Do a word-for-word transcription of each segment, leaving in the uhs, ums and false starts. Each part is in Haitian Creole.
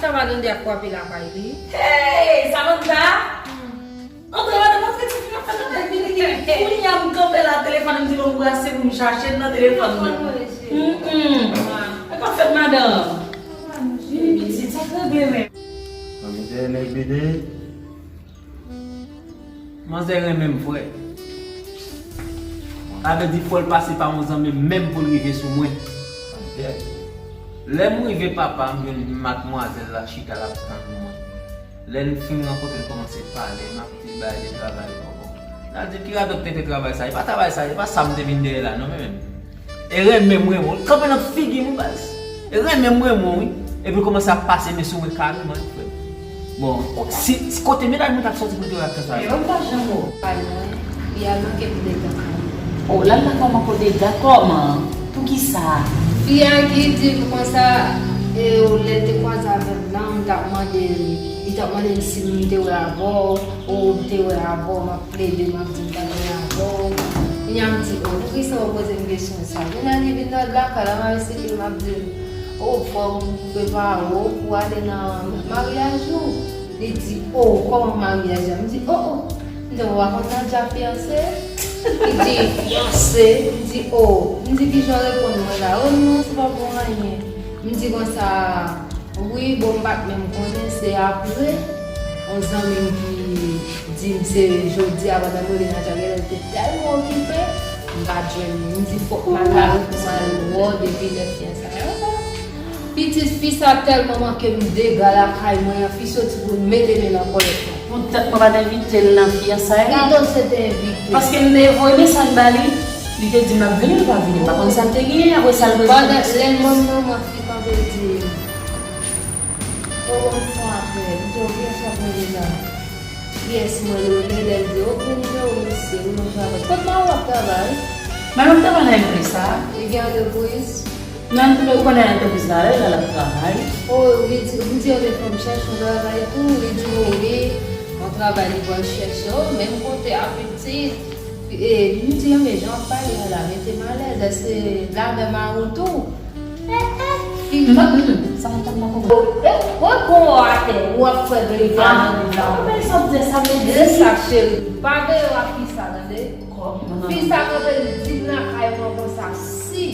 Sa va tande ap kwape lakay li. Hey, Samantha! Antre madanm, antre, ti fi ap fè tande vini. Kounye a m kanpe la, telefòn m di m anbrase pou m chache l nan telefòn nan. Mwen, mwen, mesye. Mm, mm. E pa fèt, madanm. Vini pitit, sa k regle menm? Manmi, dèyè nèg vide. Manzè renmen m, frè. Sa vle di, fò l pase pa yon zanmi m menm pou l rive sou mwen. Lè m rive, papa, m jwenn madmwazèl la chita, l ap tann mwen. Lè n fin rankontre, n kòmanse pale, m ap di l bagay de travay ankò. L ap di, "Ki radòt tenten travay sa? E pa travay sa, e pa sa m te vin dèyè la, non, men menm." E renmen m renmen w. L kanpe nan figi m, wi, baz. E renmen m renmen w, wi. Epi l kòmanse ap pase men sou mwen kareman, wi, frè. Bon, si, si kote medam mwen t ap sòti pou l te wè ak sa. Yo pa janm wè w. Kay mwen, li al manke m dega. O, l al lakay mwen pou dega kòman? Poukisa? Fi a ki di m konsa, e, lè l te kwaze avè m nan, m t ap mande l, li t ap mande m si m te wè avè w, ou m te wè avè w, m ap plede, m ap di m pa t wè avè w. Kounye a m di, o, poukisa w poze m kesyon sa? Kounye a li vin nan lakay la, m ap esplike l, m ap di l, o, fò m prepare w pou ale nan maryaj ou. Li di, o, kòman maryaj la? M di, o, o. M di, ou pa konn Nadya fiyanse? Li di, fiyanse? M di, o. M di, kijan w reponn mwen la? O, non, se pa bon anyen. M di konsa, wi, bon, m pa t menm konnen, se apre yon zanmi m ki di m se jodi a pandan m rele Nadya, genlè l te tèlman okipe, m pa t jwenn li. M di, fòk m al la pou m al wè w depi lè fiyanse a. Pitit fi sa tèlman manke m dega lakay mwen an, fi soti pou l mete men nan kòlèt mwen. Poutèt mwen pa t envite l nan fiyansay la. Gadon se te envite. Paske m te voye mesaj ba li, li te di m l ap vini, li pa vini. M pa konn sa l te genyen, apre sa l prezante. Pandan lè m wè m nan mwen, fi kanpe di, o, bon, m fè apèl. M di, o, kiyès w ap rele la? Kiyès mwen rele? Lè l di, o, m di, o, mesye, wi, m travay. Kot mari w ap travay? Mari m travay nan enprè sa. Li gen antrepriz? Nan, ou konnen antrepriz la, la, l ap travay. O, li di, m di, o, men fò m chèche yon travay tou. Li di, o, wi, yon travay li pral chèche, o, menm kote a pitit. E, m di, o, men jan w ap pale a la, mete m alèz, èske l avè mari w tou? Eh, eh, fi. M pa, mm, sa m pa konprann. O, e, w ap pran w atè, w ap fè verite a nan bouch la. Sa vle di sa, vle di. E sa, cheri, pa veye w ak fi sa, tande? Fi sa kanpe l di m lakay mwen konsa, si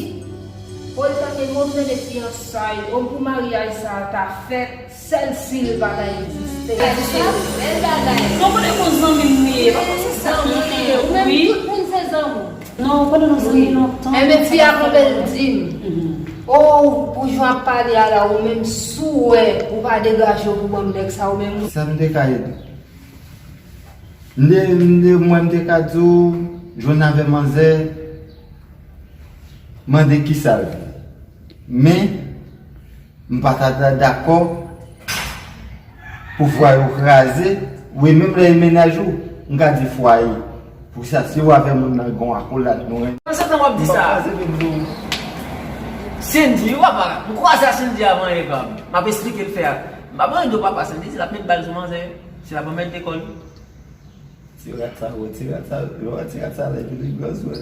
Pou l ta gen move de fiyansay, o pou maryaj sa a ta fèt, sèl si l pa ta egziste. Gade sa, bèl bagay. Non, kote bon zanmi m li ye, pa konn se sa k monte. Ou menm, tout moun se zanmi w. Non, ou konnen nou zanmi lontan. Enben, fi a kanpe l di m, o, pou jan w ap pale a la, ou menm, si w wè ou pa degaje w pou ban m nèg sa, ou menm. Sa m te ka ye. M te, m te, mwen, m te ka di w, jwenn avè manzè, mande kisa l vle. Men, m pa ta, ta dakò pou fwaye w kraze. Wi, menm lè e mennaj ou, m ka di fwaye. Poukisa si w avè moun nan gon akolad nou renmen. Nan se tan w ap di sa. Cindy, wi papa, m kwaze a Cindy avan e pa m. M ap esplike l fè a. M pa pran do papa, Cindy di l ap met bal sou manzè. Si l ap anmède kò l. Ti rat sa, wè, ti rat sa, lè w wè ti rat sa la epi li gwòs, wè.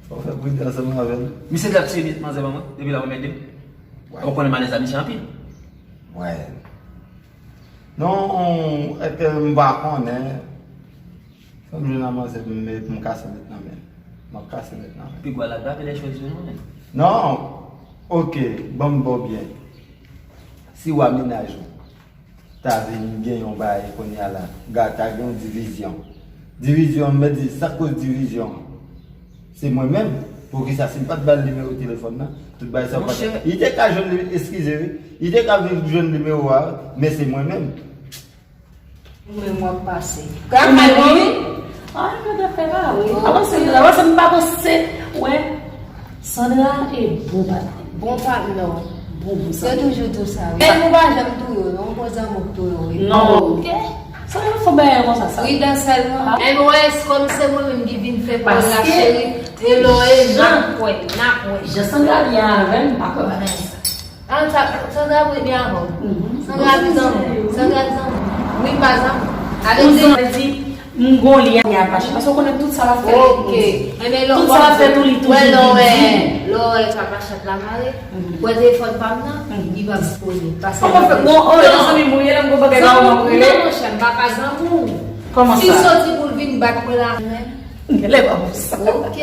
Fò w fè pride ansanm avè l. Misye t ap tiye manzè ban mwen, depi l ap anmède m. Ou konnen m alèz a misye anpil. Wè. Non, èske m pa konnen. Fò m jwenn a manzè, m, m kase met nan men l. M ap kase met nan men l. Pi gwa la, grape lè chwèzi nou, men. Non. Ok, ban m ba w byen. Si w a mennaj ou ta vin gen yon bagay kounye a la, ga ta gen yon divizyon. Divizyon, m di, sa k koz divizyon an? Se mwen menm. Poukisa si m pa t ba l nimewo telefòn nan, tout bagay sa yo pa t. Monchè. Li te ka jwenn li, eskize wi. Li te ka vin jwenn nimewo a, men se mwen menm. Mwen, m ap pase. Ou menm wi. Ay, mwen te fè la, wi. Avanse, avanse, m pa panse. Wè, Sandra e bon patnè. Bon patnè. Bon, bon sa. Yo toujou di w sa, wi. Men nou pa janm touye w, non. Bon zanmi k touye w, wi. Non. Ok. Sandra fè bagay konsa, sa. Pridan sèlman. Ah. Anyways, kòm se mwen menm ki vin fè pòz la, cheri, e lò e n ap kwè, n ap kwè. Jan Sandra byen avè m, m pa kwè bagay sa. Ah, sa, Sandra vre byen avè w. Mhm. Sandra di zanmi w. Sandra di zanmi w. Wi, m pa zanmi w. Avè di, di, M gon li a Pachat. Paske w konnen tout sa l ap fè. Ok. Tout sa l ap fè tou, li toujou di. Lè w wè Pachat la mare, wè telefòn pa m nan, li pa disponib. Paske kòman fè? Bon, oh, nan zanmi m ou ye, lè m gon bagay la, ou m ap rele. Non, monchè, m pa ka zanmi w. Kòman sa? Fi soti pou l vin bat mwen la menm. Genlè pa pou sa. Ok.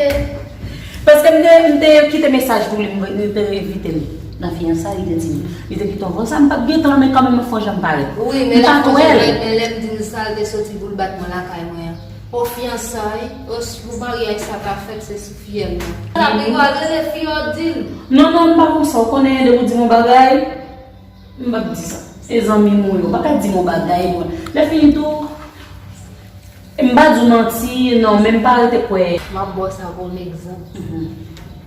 Paske m te, m te kite mesaj pou li, m te envite l nan fiyansay, li te di m, li te kite yon vòs, m pa t gen tan, men kanmenm, fò jan m parèt. Wi, men la fò jan m parèt, men lè m di l sa, l te soti pou l bat mwen lakay mwen an. O fiyansay, o, pou maryaj sa ka fèt, se sou fiyèl mwen. La pi mal rele fi yo di l. Non, non, m pa konsa, ou konnen, depi w di m yon bagay, m p ap di sa. Se zanmi m ou ye, ou pa ka di m yon bagay, bon. Lè fini tou, m pa di w manti, non, men m pa rete kwè. M ap ba w sa kòm egzanp.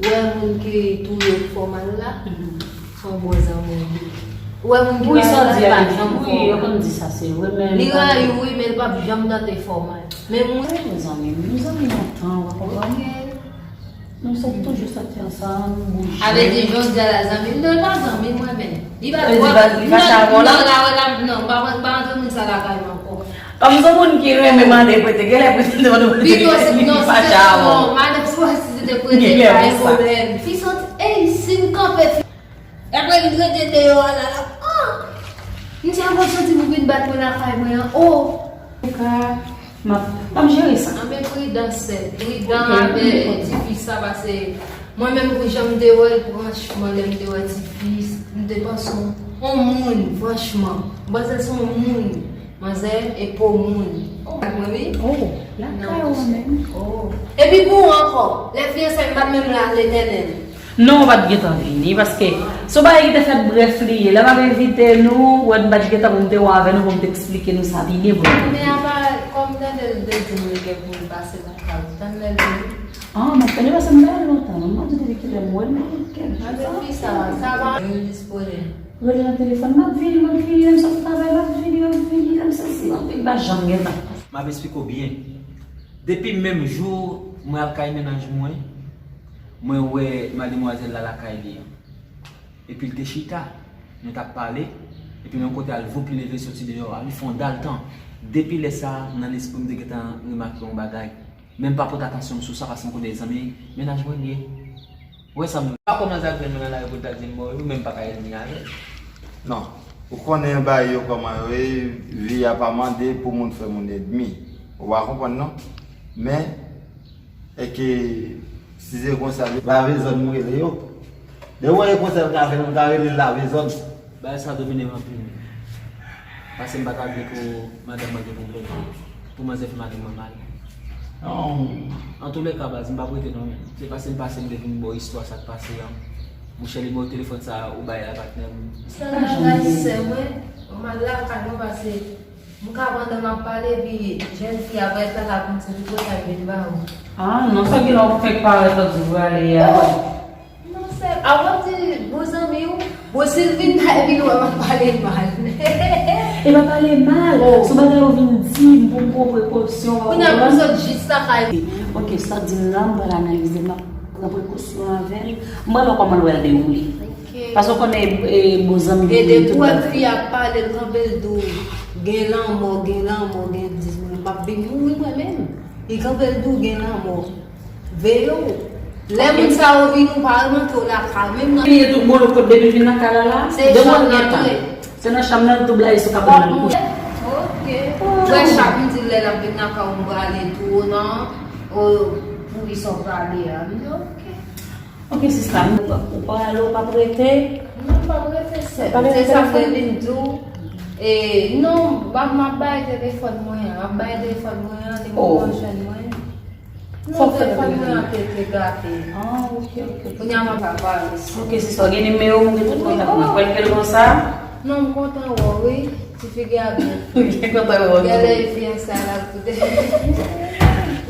Ou wè moun ki touye fòmal la, se yon bon zanmi w ye. Ou wè moun ki rayi w la, li pa janm fòmal. Wi, yo konn di sa, se vre, men li rayi w, wi, men li p ap janm tante fòmal. Men mwen, zanmi m, nou zanmi lontan, w konprann? Ok. Nou sot toujou soti ansanm, bouje. Sa vle di, jodi a la, zanmi m, non, li pa zanmi mwen menm. Li pa, li fache avè w la? Non, la, la, non, m pa, m pa rantre moun sa lakay mwen ankò. Kòm se yon moun ki renmen mande prete, genlè prete, mande prete, li fache avè w. Madanm, si se te prete, pa gen pwoblèm. Fi soti, ey, si m kanpe, fi. Apre li rete deyò a la, la, ah! M di, ankò soti pou vin bat mwen lakay mwen an, oh! Antouka, m ap, m ap jere sa. Anben pridan, sè. Pridan avè ti fi sa, paske mwen menm, pou jan m te wè l, franchman, lè m te wè ti fi, m te panse yon, yon moun, franchman. M panse l se yon moun. Manzè e po moun. Oh, mwen wi. Oh, lakay ou menm. Oh. Epi pou ou ankò, lè fiyansay m pa t menm la, Letènèl. Non, ou pa t gentan vini, paske se yon bagay ki te fèt brèf li ye. Lè m ap envite nou, ou wè m pa t gentan pou m te wè avè nou, pou m te eksplike nou sa pi byen pou nou. Men apa, kòm tande l te di m li gen pou l pase lakay ou, tann lè l vini. Ah, m ap tande paske m pa wè l lontan, non, m ap di depi kilè m wè l, men kèk jou sa. Fi sa, sa va. Yo disponib. Rele nan telefòn, m ap vini, m ap vini, lè m sot travay, m ap vini, m ap vini, lè m sezi, m ap vini, pa janm gen tan. M ap esplike w byen. Depi menm jou mwen al kay mennaj mwen, mwen wè mademwazèl la lakay li an. Epi l te chita, nou t ap pale, epi nan yon kote al voup li leve soti deyò a, li fè yon dal tan. Depi lè sa a, nan lespri m te gentan remake yon bagay. Men m pa pote atansyon m sou sa paske m konnen zanmi mennaj mwen li ye. Ou wè sa m. Pa kòmanse ap jwenn mwen nan lari pou l ta di m mò wi, ou menm pa ka ènmi avè l. Non. Ou konnen bagay yo kòman yo ye, vi a pa mande pou moun fè moun ènmi. Ou pa konprann non. Men, èske si se konsa, lave zòn m rele yo. Depi w wè e konsa l ka fè l, m ka rele l lave zòn. Bagay sa domine m anpil. Paske m pa ta vle pou madanm mwen gen pwoblèm. Pou manzè fè madanm mwen mal. Non. Antoulèka, baz, m p ap rete non, men. Se pase m pase m te vin ba w istwa sa k pase an. Monchè, nimewo telefòn sa ou bay la, patnè m. Sa bagay sè mwen, m al lakay mwen pase. M ka pandan m ap pale, epi jèn fi a parèt la, l ap montre tout bagay vin ba ou. Ah, non, sa gen lè w fèk parèt lòt jou w ale a. Oh! Non, sè, avan di bon zanmi w, bon, si l vin la, epi l wè m ap pale mal. E pa pale mal. Oh. Se yon bagay ou vin di m pou m pran prekosyon. Kounye a, pou m sot jis lakay. Ok, sa w di m nan, m pral analize, m ap pran prekosyon avè l. M pral wè kòman l wè l dewoule. Ok. Paske w konnen, e, bon zanmi m. E depi w wè fi ap pale, l kanpe, l di w, gen lanmò, gen lanmò, gen dis moun, m ap vin mouri mwen menm. Li kanpe, l di w, gen lanmò. Veye w. Lè moun sa yo vini, ou pa remonte w lakay, menm nan. Li ye tout bolo kot depi l vin nan kay la la. Se nan chanm nan l tou blayi sou kabann nan, li kouche. Ok. Wè chak m di l lè l ap vin lakay ou, m prale tou, non. O, pou ki sa w prale a. M di, ok. Ok, sista, ou pa, ou pa ale, ou pa prete? Non, m pa prete, sè. Se sa m te vin di w. E, non, m ap, m ap bay telefòn mwen an, m ap bay telefòn mwen an, li mwen jwenn mwen. Non, telefòn mwen an te, te gate. Ah, ok, ok. Kounye a m ap pale. Ok, sista, w gen nimewo m, ou gen tout kontak mwen. Fò l fè l konsa? Non, m kontan wè w, wi. Ti figi a bèl. Ou gen kontan wè w. Genlè e fiyansay la koute.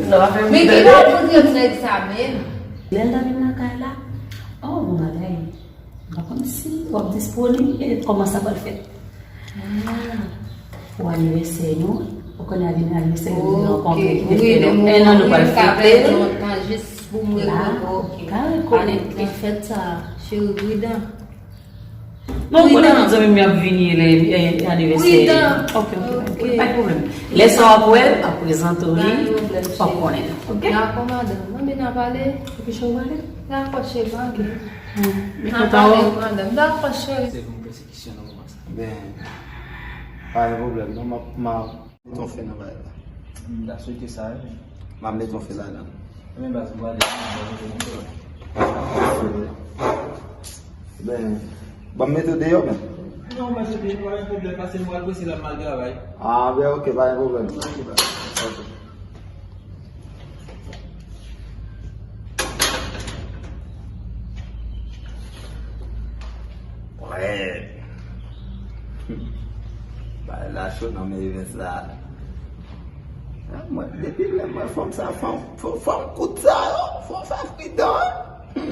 Sa va fè m. Men ki pa montre m nèg sa menm. Lè l ta vin lakay la, oh, bon bagay. M pa konn si w ap disponib, e kòman sa pral fèt. Ah. Pou anivèsè nou, ou konnen avni anivèsè nou, nou rankontre, ki te fè nou en an, nou pral fete l. Jis pou mwen, ok. Ale, fèt sa, cheri, pridan. Non, ou konnen tout zanmi m yo ap vini lè, eh, anivèsè. Pridan. Ok, ok, ok. Pa gen pwoblèm. Lè sa w ap wè l, ap prezante w li, w ap konnen l. Ok? Dakò, madanm. Mwen vin ap pale. Epi chè w pale? Dakò, cheri, pa gen. N ap pale, madanm. Dakò, cheri. Se pou m poze kesyon nan moman sa. Ben, pa gen pwoblèm, non, m ap, m ap met yon fen nan bagay la. M ta swete sa, wi. M ap met yon fen ladan. Ebyen, baz, m prale, m prale mete yon fen. Ben, ban m mete w deyò, men. Non, mete w deyò, pa gen pwoblèm, paske m pral prese la, m al travay. Ah, ben, ok, pa gen pwoblèm. Ok, baz. Ok. Wè. Bagay la cho nan men evens la. Ah, mwen, depi lè mwen fòm sa, fòm, fòm, fòm kout sa yo, fòm sa fridan, wi.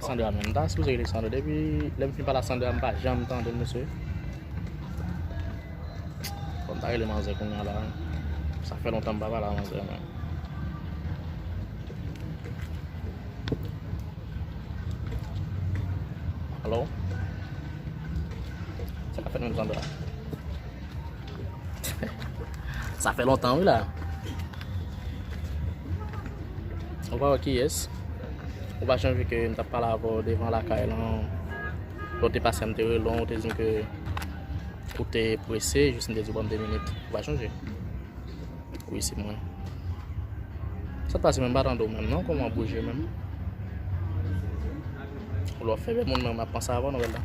Sandra menm, m ta sipoze rele Sandra. Depi lè m fin pale a Sandra, m pa janm tande l, mesye. Fò m ta rele manzè kounye a la. Sa fè lontan m pa pale a manzè, men. Alo? Sa k ap fèt menm, Sandra? Sa fè lontan, wi, la. Ou pa wè kiyès? Ou pa chonje ke m t ap pale avè w devan lakay lan? Lè w te pase a, m te rele w, ou te di m ke ou te prese, jis m te di w ban m de minit. Ou pa chonje? Wi, se mwen. Sa t pase menm, m pa tande w menm non, kòman w bouje menm? Ou lè w fè bèl moun menm, m ap panse avè w nan bèl la.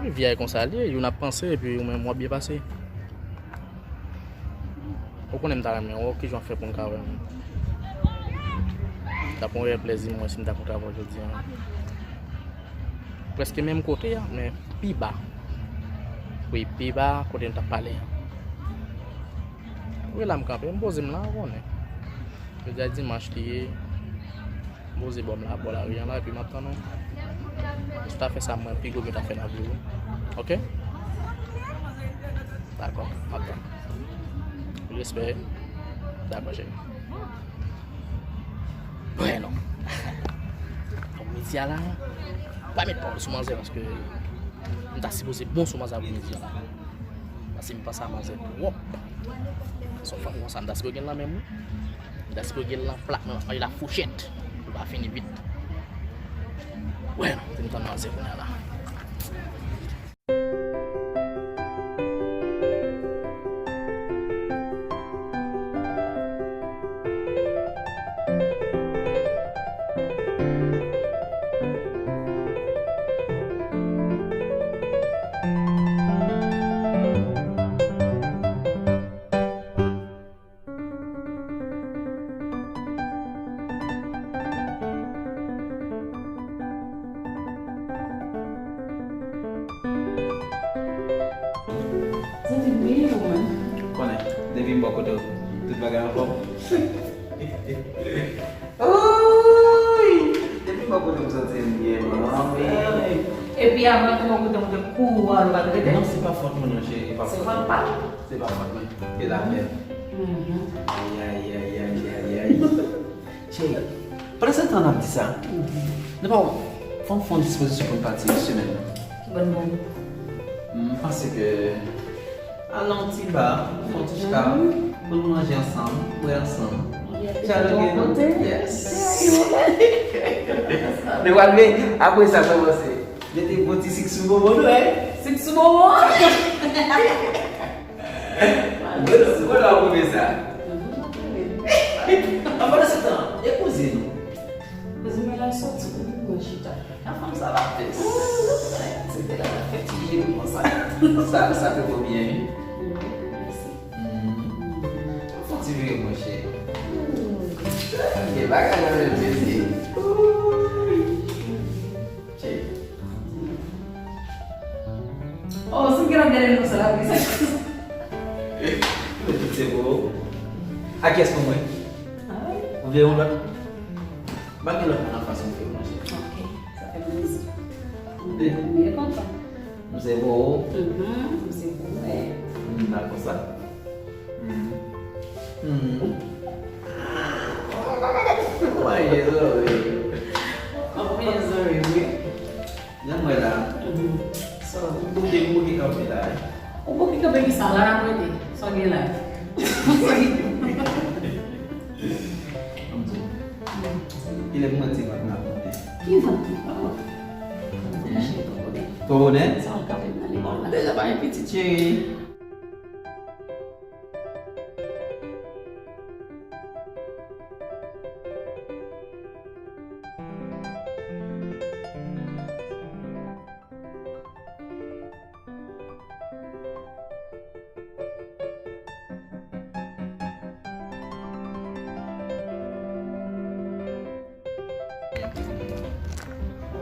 Wi, vi a e konsa l ye, youn ap panse epi ou menm w ap byen pase. Ou konnen m ta renmen wè w, kijan w ap fè pou m ka wè w? T ap yon reyèl plèzi mwen si m ta kontre avè w jodi a. Prèske menm kote a, men pi ba. Wi, pi ba kote n t ap pale a. Wi, la m kanpe, m poze m la, ou konnen. Jodi a dimanch li ye. M poze bò m la, bò lari an la, epi m ap tann ou. Si w ta fè sa, mwen, pi gwo byen ta fè nan vi w. Ok? Dakò, m ap tann. Respè. Dakò, cheri. Wè, non. Bon, midi a la, pa met pawòl sou manzè paske m ta sipoze bon sou manzè pou midi a la. Paske m panse a manzè twòp. Se yon fanm konsa, m ta sipoze gen l nan men m, wi. M ta sipoze gen l nan plat, nan, nan lafouchèt. Pou l pa fini vit. Wè, non, se m tann manzè kounye a la. Santi m byen, ou menm? Konnen, depi m bò kote w, tout bagay anfòm. Ooy! Depi m bò kote w, m santi m byen, manmi. Epi avan ke bò kote w, m te kouri w al, ou pa t rete? Non, se pa fòt mwen non, cheri, se pa fòt mwen. Se pa fòt mwen. Se pa fòt mwen. E la menm. Mhm. Ay, ay, ay, ay, ay, ay. Cheri, pandan se tan n ap di sa, nou pa wè, fò m fè yon dispozisyon pou n pati semèn nan. Ki bòn mwen? M panse ke al nan yon ti ba, fè yon ti chita, pou nou manje ansanm, bwè ansanm. Dyaloge, non? Yes. Nou pral veye, apre sa, kòmanse mete gwo ti sik sou bonbon nou, hein? Sik sou bonbon? Gwo, gwo lè w koupe sa. An pandan se tan, e kouzin ou? Kouzin mwen la soti pou mwen chita. Nan fanm sa va fè. Se te la la fè ti jemi konsa. Sa, sa te bon byen, wi. Mèsi. Mm. Fè ti vire, monchè. Mm. E bagay la fè plezi. Chè. Oh, si m gen ap gade l konsa la, wi. Tout se pou ou. A kiyès pou mwen? Ah, wi. Ou vle yon lòt? M pa gen lòt nan fason ke manje. Ok, sa fè m plezi. M byen kontan. M se pou ou. Mhm, m se pou ou, wi. M dakò sa. Mhm. Mhm. Mwen ye zòrèy. Mwen ye zòrèy, wi. Jan m wè la, sa, ou bouke, ou bouke kanpe la, wi. Ou bouke kanpe ki sa, la n ap rete. Sa w gen la? Ann di w. Kilè m mwen ti vant m ap monte? Ki vant? Oh. Mwen cheri, twò bonè. Twò bonè? Sa w ap kanpe nan lekòl la? Deja pa gen pitit, cheri.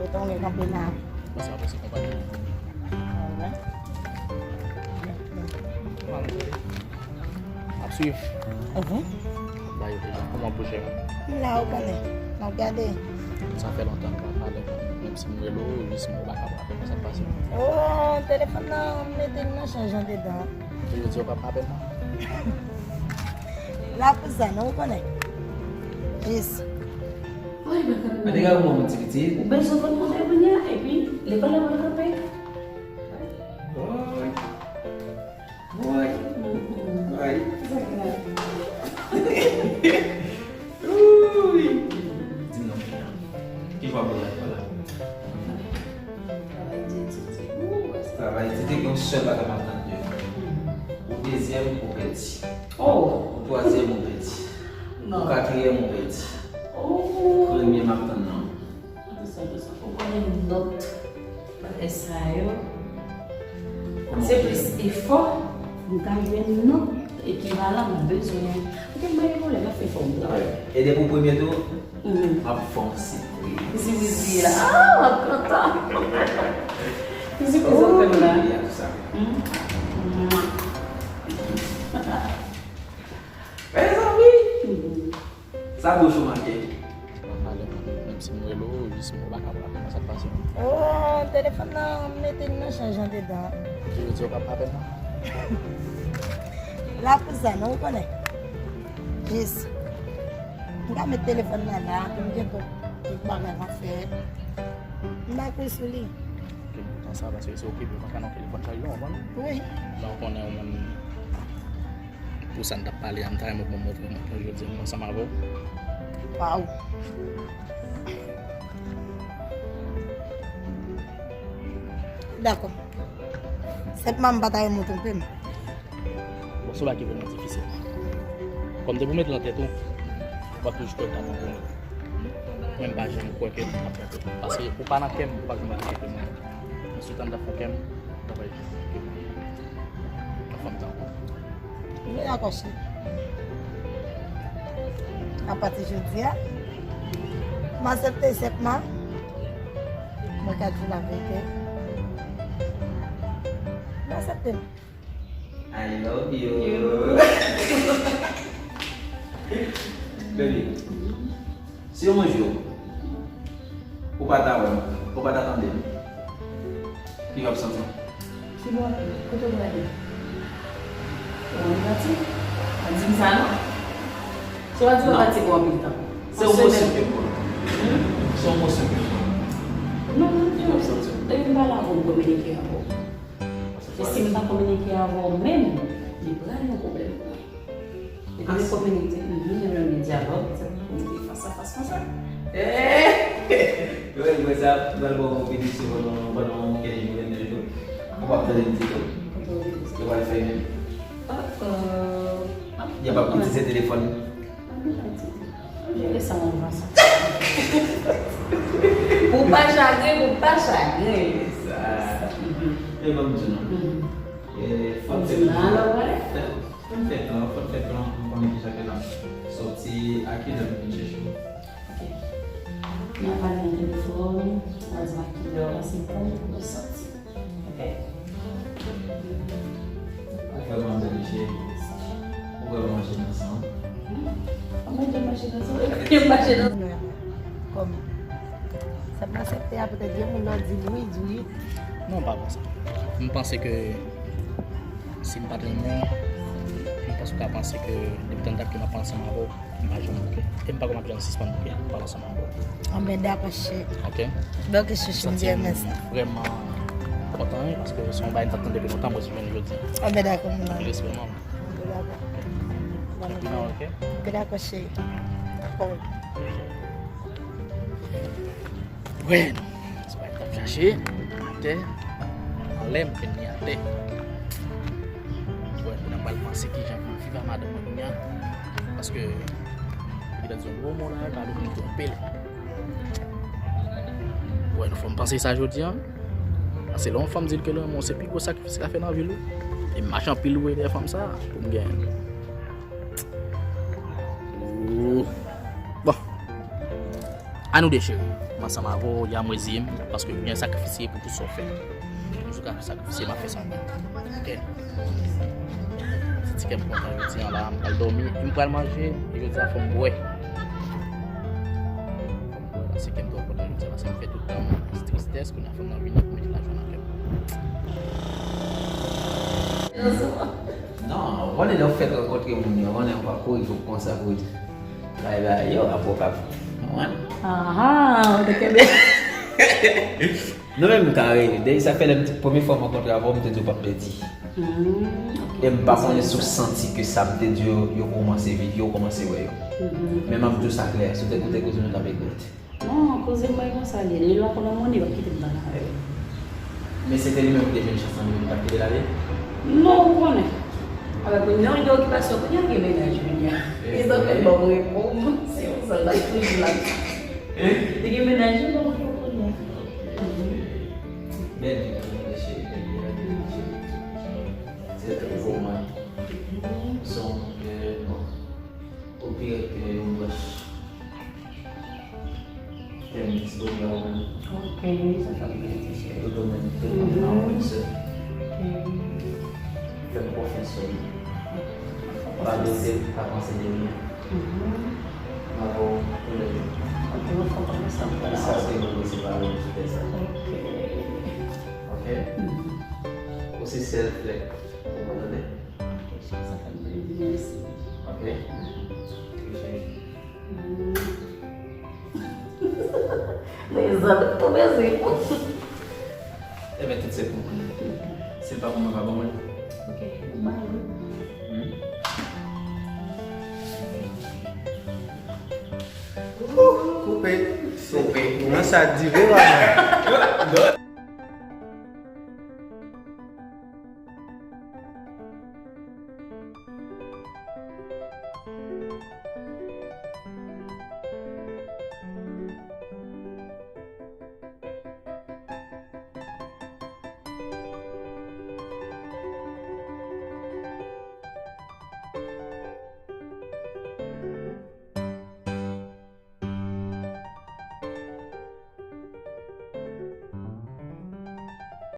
Retourne kanpe la. Sa, se konpani. Alright. Ap swiv. Mhm. Bay, kòman pou jere? M la, ou konnen. M ap gade. Sa fè lontan nou pa pale. Menm si m rele w, jis m pa ka raple mwen sa k pase. Oh, telefòn nan, m mete l nan chaj andedan. Toujou di w p ap raple mwen. La pou sa, non, ou konnen. Jis. Mwen te ka wè yon ti pitit. Ou bezwen konn mwen kounye a, epi lekòl la pral kanpe. Woy. Woy. Woy. Sa ki la? Woy. Di m non. Ki fwa pou la, fwa la? Travay di, di, di. Ou wè sa. Travay di, di, gen yon sèl bagay m ap tann de ou. Ou dezyèm, ou pèdi. Oh. Ou twazyèm, ou pèdi. Non. Ou katriyèm, ou pèdi. Oh. Premye m ap tann nan. Dousan, dousan. Ou konnen nòt bagay sa yo. Se plis efò pou m ka jwenn nòt ekivalan m bezwen. Ou konn mwen gen pwoblèm, m ap fè efò m travay. E depi w premye tou, mhm, m ap fè w sipriz. Ki sipriz li ye la? Ah, m ap kontan. Ki sipriz w ap fè m la? Li a tou sa. Hmm? Mezanmi! Mhm. Sa bouch ou manke? Mwen pale, menm si m rele w, jis m pa ka raple mwen sa k pase. Oh, telefòn nan, m mete l nan chaj andedan. Ki vle di w p ap raple mwen? La pou sa, non, ou konnen. Jis. M ka met telefòn nan la, pou m gen tout, tout bagay m ap fè. M pa kwe sou li. Ok, m kontan sa, paske se okipe, mwen ka nan telefòn chak jou, w konprann? Wi. Lè w konnen yon moun Pou sa n t ap pale a, m ta renmen pou m montre w maten jodi a, m ansanm avè w. Waw. Dakò. Senpman, m pa ta renmen w twonpe m. Bon, se yon bagay ki vrèman difisil. Kòm depi w mete l nan tèt ou, w ap toujou kwè w t ap twonpe m. Mwen, m pa janm kwè ke m t ap twonpe w. Paske ou pa nan kè m, ou pa janm ap twonpe mwen. Men si w t anndan fon kè m, w t ap wè ke m yon fanm tankou w. M vin akòche. Apati jodi a, m aksepte senpman. Mwen ka di w laverite. M aksepte. I love you. Baby, si yon jou ou pa ta wè m, ou pa ta tande m, ki jan w ap santi w? Ki bò? Kote w prale? Ou anvi pati? Pa di m sa non. Si w pa di m, w ap pati pou anpil tan. Se yon emosyon ke m pran. Hmm? Se yon emosyon ke m pran. Non, non, non. Ki jan w ap santi w? Depi m pale avè w, m kominike avè w. E si m pa kominike avè w menm, li pral yon pwoblèm pou mwen. Depi nou kominike, mhm, nou gen yon dyalòg, sa nou kominike fas a fas konsa. Eh! Wi, mwen sa, m pral ba w yon benediksyon pandan, pandan yon kenz jou, vennde jou. Ou p ap tande m ditou. Yo pral fè menm. Oh, oh. Y ap ap itilize telefòn. Jere sa anvan sa. Pou pa chagren, pou pa chagren. Sa. Mhm. E ban m di w non. Mhm. E, fò n fè plan. Fò n fè plan, fò n fè plan pou konnen kijan ke n ap sòti, a kilè pou vin chèche w. Ok. N ap pale nan telefòn, w a di m a kilè w a se pou nou sòti. Ok. Ou fè m anvi cheri. Ou fè m manje nan san. Ou manje manje nan san. Manje nan san. Kòm sa m aksepte a, petèt gen moun nan di m wi, di wi. Non, pa konsa. M panse ke si m pa t renmen w, m Paske w ka panse ke depi tann dat ke m ap pale ansanm avè w, m pa janm bouke. E m pa kwè m ap janm sispann bouke pale ansanm avè w. Anben, dakò, cheri. Ok? Donk, chouchou, m byen renmen sa. M santi m vrèman kontan, wi, paske se yon bagay m t ap tann depi lontan, mwen jwenn jodi a. Anben, dakò, m la. Anpil respè, manmi. Anben, dakò. Anpil, ok? Anben, dakò, cheri. Dakò. Wè, non. Se pa l t ap chache atè. Anlè m fè l ni atè. Wè, nou pral panse kijan pou viv a madanm mwen kounye a. Paske li ta di yon gwo mo la, pa vle pou m twonpe l. Wè, nou fè m panse sa jodi a. Paske lè yon fanm di l ke l renmen w, se pi gwo sakrifis li ka fè nan vi l, wi. E m mache anpil, wi, dèyè fanm sa pou m genyen l. Ooh. Bon. A nou de, cheri. M ansanm avè w, y a mwen zi m, paske gen sakrifis pou tout sa w fè. Toujou ka sakrifye, m ap fè sa. Ok. Se ti kè m kontan jodi a la, m pral dòmi, m pral manje, e jodi a fò m bwè. Fò m bwè, paske kè m twò kontan jodi a, paske m fè tout tan m tristès, kounye a fò m nan vini pou mete lajwa nan kè m. Non, ou konnen lè w fèk rankontre moun yo, ou konnen ou pa kouri, fòk konsa kouri. Bay, bay, yo, apre w ka konprann. Aha, ou te kenbe. Non, men m kare, depi sa fè lè m te, premye fwa m rankontre avè w, m te di w p ap pèdi. Hmm, ok. E m pa konnen si w santi ke sa m te di w yo, yo kòmanse viv, yo kòmanse wè yo. Mhm. Men m ap di w sa klè, si w te koute koze m, w t ap regrèt. Non, koze mwen konsa li ye. Lè l pa konn yon moun, li p ap kite m pale avè l. Men se te li menm ki te jwenn chans lan, li menm ki t ap kite l ale? Non, ou konnen. Avèk yon de okipasyon, kounye a l gen mennaj kounye a. E sa fè l ban m repon, se yon sèl nèg toujou la. Li gen mennaj, li ban m repon kounye a. Bèl vi, bèl vi, cheri, bèl vi, bèl vi, cheri. Se te pou mwen. Son, euh, bon. Ou pi rèd ke yon branch. Fè m disponib a ou menm. Ok, sa fè m plezi, cheri. Tout domèn, tout domèn nan, wi, sè. Ok. Fè m konfyans sèlman. Pa doute, pa panse de ryen. Mhm. M avè w toulède. Ok, nou fè konfyans ansanm. Sa se yon dosye pa lwen sou tè sa. Ok. Ok? Mhm. Ou se sèl flè. Ou konprann? Ok, cheri, sa fè m plezi, mèsi. Ok. Ok, cheri. Mezanmi, pou mezi. Ebyen, tout se pou mwen. Si l pa pou mwen, pa ban mwen. Ok, mwen ba ou. Hmm? Koupe. Koupe. Nan sa di vre, pa mwen.